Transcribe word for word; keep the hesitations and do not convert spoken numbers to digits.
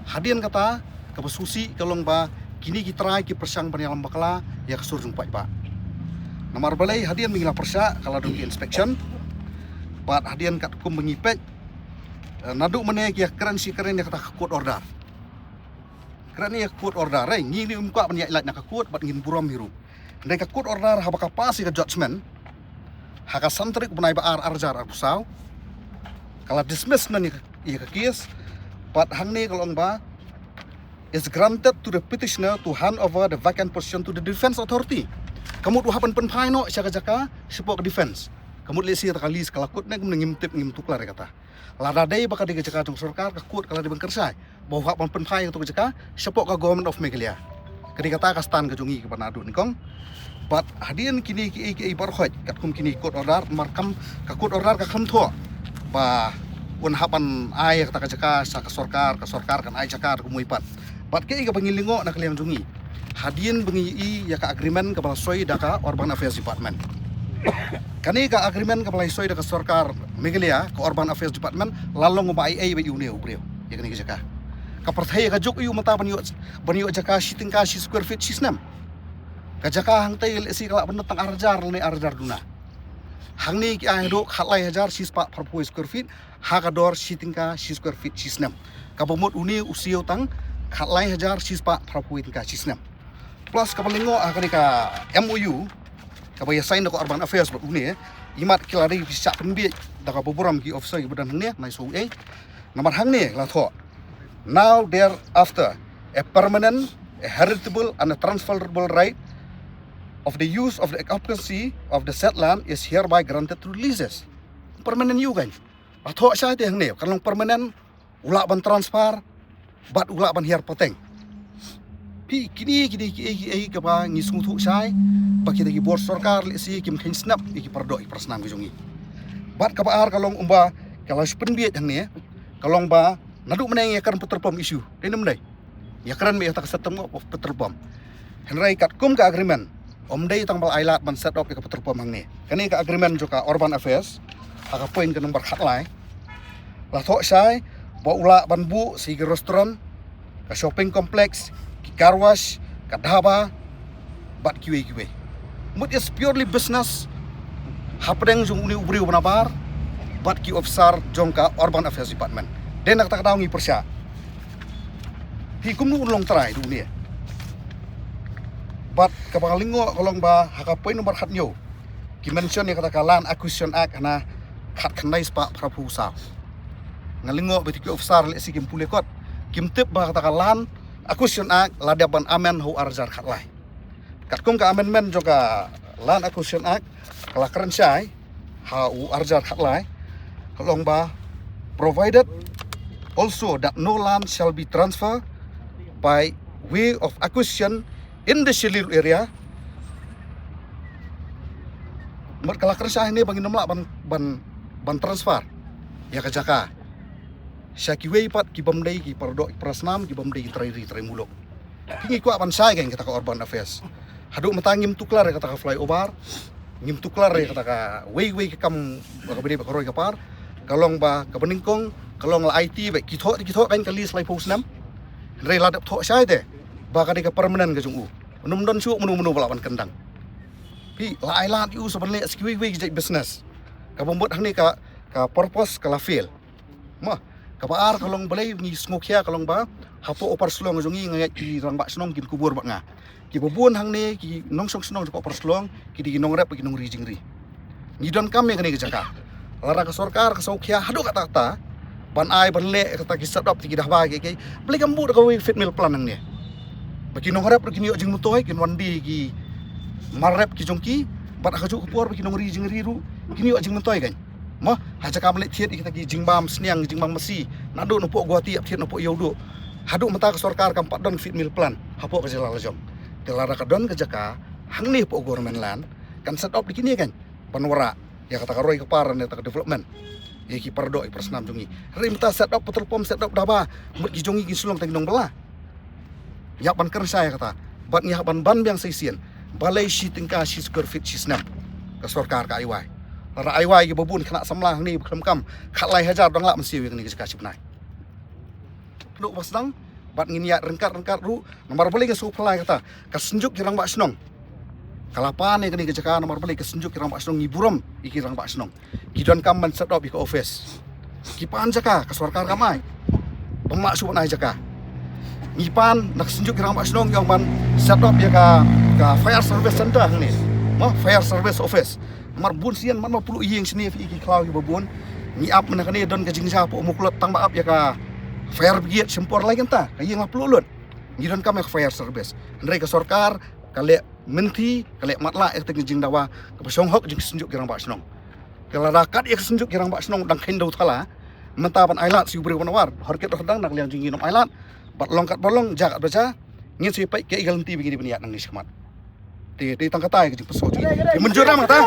Hadien kata, kaba sngewsih ka long ba kine ki trai ki pyrshang ban ïalam bakla ïa ka sur jong paidbah. Namar balei hadien ba ngi la pyrshah ka la don ki inspection. Bad hadien katkum ba ngi peit, eh, naduh mynne ki ïakren shi kren ïa kata ka court order. Kren ïa ka court order, eh, ngi ym kwah ban ïaid lait na ka court bad ngin burom hi ruh. Hynrei ka court order haba ka pass ïa ka judgment ha ka san tarik bnai ba ar, ar hajar arphew saw, ka la dismiss noh ïa ka, ïa ka case. Bad hangne ka long ba, is granted to the petitioner to hand over the vacant position to the defence authority. Ka mut u hap ban pynphai noh sha ka jaka shapoh ka defence. Ka mut lehse kata ka lease ka la kut ne kumne, ngim tip, ngim tuklar ïa kata. Lada dei ba ka dei ka jaka jong sorkar, ka court ka la dei ban kyrshan ba u hap ban pynphai ïa kata ka jaka shapoh ka Government of Meghalaya. Ka dei kata ka stand ka jong ngi kaba naduh nyngkong. Bad hadien kine kiei kiei baroh, katkum kine court order, namar kam, ka court order kam thoh ba un hap ban ai ïa kata ka jaka sha ka sorkar, ka sorkar kan ai jaka da kumwei pat. Bad kaei kaba ngi lyngngoh na ka liang jong ngi, hadien ba ngi ïohi ïa ka agreement kaba la soi da ka Urban Affairs Department. Kane ka agreement kaba la soi da ka sorkar Meghalaya, ka Urban Affairs Department, la long ba ai ei ba ïa une u briew ïa kane ka jaka. Ka pyrthei ka juk ïa u mynta ban ïoh, ban ïoh jaka shi tyngka shi square feet shi snem. Ka jaka hangtei lehse ka lah ban tang ar hajar lane ar hajar duna. Hangne ki ai haduh khatlai hajar shispah phraphew square feet, ha ka dor shi tyngka shi square feet shi snem. Kaba mut une u siew tang khatlai hajar shispah phraphew tyngka shi snem. Plus kaba lyngngoh ha kane ka M O U kaba ïa sign da ka Urban Affairs bad une, imat ki la dei ki shah pynbiej da kaba burom ki officer kiba don hangne, mai so ei. Namar hangne la thoh, "Now thereafter, a permanent, a heritable and a transferable right of the use of the occupancy of the said land is hereby granted through leases." Permanent ïa u kan. La thoh shai te hangne, kan long permanent, u lah ban transfer bad u lah ban hiar pateng. Phi, kine, kine kiei kiei kaba ngi sngewthuh shai ba kita ki bor sorkar lehse kim kheiñ snap ïa ki paradoh ki parasnam ki jong ngi. Bad kaba ar ka long kumba ka la shu pynbiej hangne, ka long ba naduh mynne ngi ïakren petrol pump issue. Dei ne ym dei? Ïakren beit ïa kata ka set up of petrol pump. Hynrei katkum ka agreement, ym dei tang ba la ai lad ban set up ïa ka petrol pump hangne. Kane ka agreement jong ka Urban Affairs, ha ka point ka number khatlai, la thoh shai ba u lah ban buh sa ki restaurant, ka shopping complex, ki car wash, ka dhaba, bad kiwei kiwei. Mut is purely business hapdeng jong une u briew ba nabar bad ki officer jong ka Urban Affairs Department. Dei na kata ka daw ngi pyrshah, phi, kumno un long trai da une? Bad kaba nga lyngngoh ka long ba ha ka point number khathynñiew, ki mention ïa kata ka Land Acquisition Act hana khatkhyndai spah phraphew saw. Nga lyngngoh ba kita ki officer lehse kim pule kot, kim tip ba kata ka Land Acquisition Act la dep ban amend ha u ar hajar khatlai. Katkum ka amendment jong ka Land Acquisition Act, ka la kren shai ha u ar hajar khatlai, ka long ba, "Provided also that no land shall be transferred by way of acquisition in the Scheduled Area." Mut ka la kren shai hangne ba ngin ym lah ban, ban, ban transfer ïa ka jaka sha kiwei pat ki bym dei ki paradoh ki parasnam, ki bym dei ki trai ri trai muluk. Phi, ngi kwah ban shai kein kata ka Urban Affairs. Haduh mynta ngim tuklar ïa kata ka flyover, ngim tuklar ïa kata kawei kawei ka kam kaba dei bad ka roi ka par. Ka long ba kaba nyngkong, ka long la aiti beit, ki thoh, ki thoh kein ka lease laiphew snem. Hynrei la dep thoh shai te ba ka dei ka permanent ka jong u. Ym don shuh mano mano ba lah ban kyndang. Phi, la ai lad ïa u sa ban leh sa kiwei kiwei ki jait business. Kaba mut hangne ka, ka purpose ka la fail. Mo, kaba ar ka long balei ngi sngewkhia ka long ba hapoh Upper Shillong jong ngi nga ngeit ki rangbah shnong kin kubur bad nga. Kiba bun hangne ki nongshong shnong jong ka Upper Shillong ki dei ki nongrep, ki nongri jingri. Ngi donkam ïa kane ka jaka. Lada ka sorkar ka sngewkhia haduh katta katta ban ai ban leh kata ki set up, ki dhaba, ki, ki, balei kam buh da kawei feed mill plant hangne? Ba ki nongrep ruh kin ïoh jingmyntoi, kin wan die ki mar rep ki jong ki, bad ha kajuh ka por ba ki nongri jingri ruh kin ïoh jingmyntoi kein. Mo, ha jaka ban leit thied ïa kita ki jingbam sniang, jingbam masi, naduh napoh Guwahati ïa thied napoh Ïewduh, haduh mynta ka sorkar kam pat don feed mill plant hapoh ka jylla la jong. Te lada ka don ka jaka hangne hapoh government land, kan set up da kine kein ban wanrah ïa kata ka roi ka par ne kata ka development ïa ki paradoh ki parasnam jong ngi. Hynrei mynta set up petrol pump, set up dhaba, mut ki jong ngi ki shlong tang nongbylla. Ngi hap ban kren shai ïa kata bad ngi hap ban ban biang sa shisien. Balei shi tyngka shi square feet shi snem? Ka sorkar ka ai wai. Lada ai wai ïa kiba bun khynnah samla hangne ba khlem kam, khatlai hajar dang lah ban siew ïa kane ka jaka shi bnai. Kano ba sdang, Bad ngin ïaid ryngkat ryngkat ruh, namar balei nga shu pynlait kata, ka Synjuk ki Rangbah Shnong ka la pan ïa kane ka jaka, namar balei ka Synjuk ki Rangbah Shnong ngi burom ïa ki Rangbah Shnong. Ki donkam ban set up ïa ka office. Ki pan jaka, ka sorkar kam ai. Pynmah shu ban ai jaka. Ngi pan na ka Synjuk ki Rangbah Shnong ïa ban set up ïa ka, ka fire service center hangne. Mo, fire service office. Namar bun sien man ma pulu ïing shane phi ki khlaw ki ba bun. Ngi ap mynta kane don ka jingjia pok Mawklut tang ba ap ïa ka fire brigade shim por lai kynta. Ka ïing la pulu lut. Ngi donkam ïa ka fire service. Hynrei ka sorkar ka leh mynthi, ka leh matlah ïa ka jingdawa kaba shong hok jong ka Synjuk ki Rangbah Shnong. Ka lada kat ïa ka Synjuk ki Rangbah Shnong dang kheiñ da u thala, mynta ban ailad sha u briew ban war, hor kit hor dang na ka liang jong ngi nym ailad. Bad long kat ba long, jia kat ba jia, ngin sa peit kaei ka lynti ba ngin ïa pynïaid nangne shakhmat. Te, te tang kata ïa ka jingpynshoi jong ngi. Te mynjur em kata.